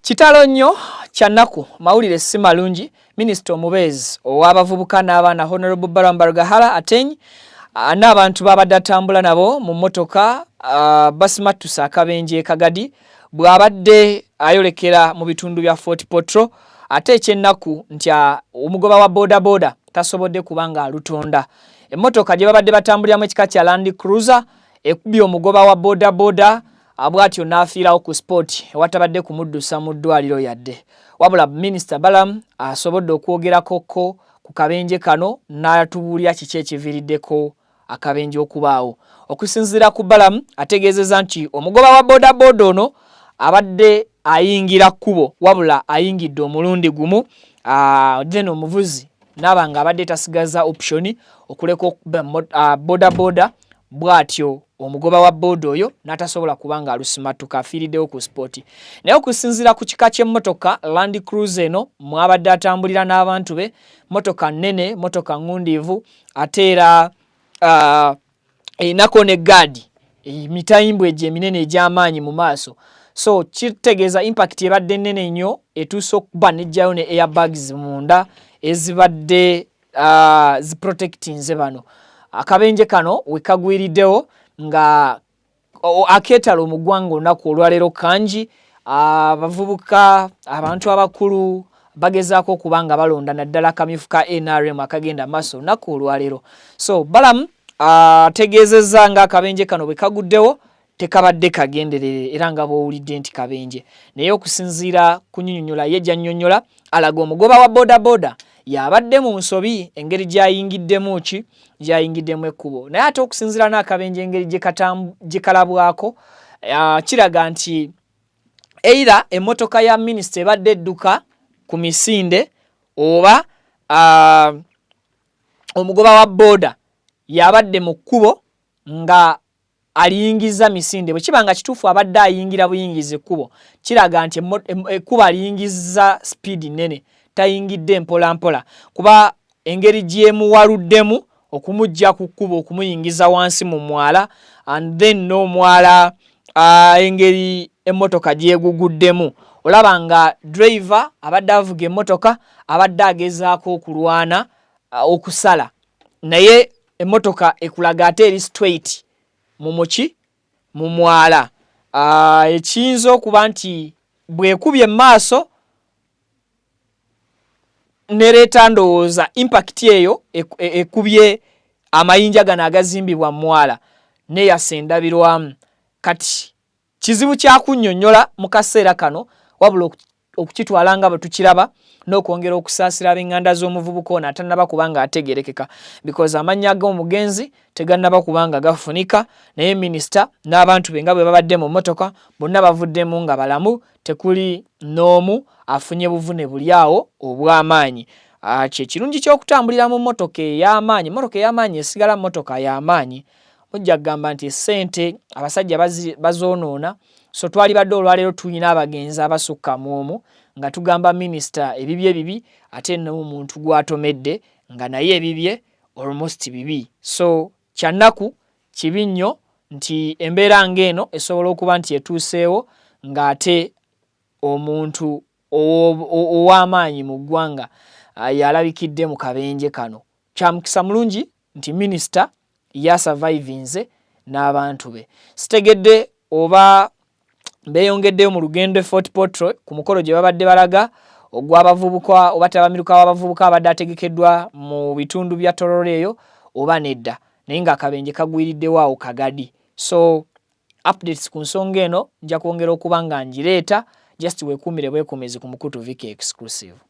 Kitalo nnyo, kyannaku, mawulire si malungi. Minisita omubeezi ow'abavubuka n'abaana, Honorable Balaam Barugahara Ateenyi, n'abantu babadde atambula nabo mu mmotoka basimattuse akabenje e Kagadi bw'abadde ayolekera mu bitundu bya Fort Portal. Ate ekyennaku nti omugoba wa bodaboda tasobodde kuba nga alutonda. Emmotoka gye babadde batambuliramu, ekika kya Land Cruiser, ekubye omugoba wa bodaboda, bw'atyo n'afiirawo ku spot ewatabadde kumuddusa mu ddwaliro yadde. Wabula Minisita Balaam asobodde okwogerakoko ku kabenje kano n'atubuulira kiki ekiviiriddeko akabenje okubaawo. Okusinziira ku Balaam, ategeezezza nti omugoba wa bodaboda ono abadde ayingira kkubo, wabula ayingidde omulundi gumu, then omuvuzi naaba nga abadde tasigaza option okuleka okuba bodaboda. Bw'atyo omugoba wa booda oyo n'atasobola kuba nga alusimatuka, afiiriddewo ku spot. Naye okusinziira ku kika ky'emmotoka Land Cruiser eno mwabadde atambulira n'abantu be, motoka nnene, motoka ŋŋundiivu, ate era erinako ne gaadi, emitayimbwa egyo eminene egy'amaanyi mu maaso. So kitegeeza impact ebadde nnene nnyo, etuuse okuba nejjayo ne airbags munda ezibadde ziprotectinze bano. Akabenje kano we kagwiriddewo nga akeetalo mu ggwanga olunaku olwaleero kangi. Abavubuka, abantu abakulu bagezaako okuba nga balonda, naddala akamyufu ka NRM akagenda maaso olunaku olwaleero. So Balaam ategeezezza nga akabenje kano bwe kaguddewo tekabadde kagenderere, era nga bw'owulidde nti kabenje. Naye okusinziira ku nnyonnyola ye gy'annyonnyola, alaga omugoba wa bodaboda yabadde mu nsobi engeri gy'ayingiddemu ki gy'ayingiddemu ekkubo. Naye ate okusinziira n'akabenje engeri gye kalabwako, kiraga nti either emmotoka ya minisita ebadde edduka ku misinde oba omugoba wa booda yabadde mu kkubo nga aliyingiza misinde. Bwe kiba nga kituufu abadde ayingira buyingiza ekkubo, kiraga nti ekkubo aliyingiza speed nnene, tayingidde mpola mpola, kuba engeri gyemuwaluddemu okumujja ku kkubo okumuyingiza wansi mu mwala, and then n'omwala, engeri emmotoka gyeguguddemu, olaba nga driver abadde avuga emmotoka abadde agezaako okulwana okusala, naye emmotoka ekulaga ate eri straight mu muki mu mwala. Ekiyinza okuba nti bwekubye maaso nereeta, ndowooza impact eyo ekubye amayinja gano agazimbibwa mwala neyasa endabirwamu. Kati kizibu kyakunnyonnyola mu kaseera kano, wabula okukitwala nga bwe tukiraba n'okwongera okusaasira ab'eŋŋanda z'omuvubuka ono atannaba kuba nga ategerekeka, because amannya g'omugenzi tegannaba kuba nga gafunika. Naye minisita n'abantu be nga bwe babadde mu mmotoka bonna bavuddemu nga balamu, tekuli n'omu afunye buvune buli awo obw'amaanyi. Kyekirungi ky'okutambulira mu mmotoka ey'amaanyi. Mmotoka ey'amaanyi esigala mmotoka y'amaanyi. Mujja kugamba nti essente abasajja bazoonoona. So twalibadde olwaleero tulina abagenzi abasukka mu omu, nga tugamba minisita ebibye bibi, ate n'omuntu gw'atomedde nga naye ebibye almost bibi. So kyannaku, kibi nnyo nti embeera ng'eno esobola okuba nti etuuseewo ng'ate omuntu ow'amaanyi mu ggwanga yalabikidde mu kabenje kano. Kyamukisa mulungi nti minisita yasurvivinze n'abantu be. Sitegedde oba beeyongeddeyo mu lugendo e Fort Portal ku mukolo gye babadde balaga ogw'abavubuka oba ttabamiruka w'abavubuka abadde ategekeddwa mu bitundu bya Tororo eyo oba nedda, naye ng'akabenje kagwiriddewo awo Kagadi. So updates ku nsonga eno nja kwongera okuba nga ngireeta. Just weekuumire bwekuumizi ku mukutu VK Exclusive.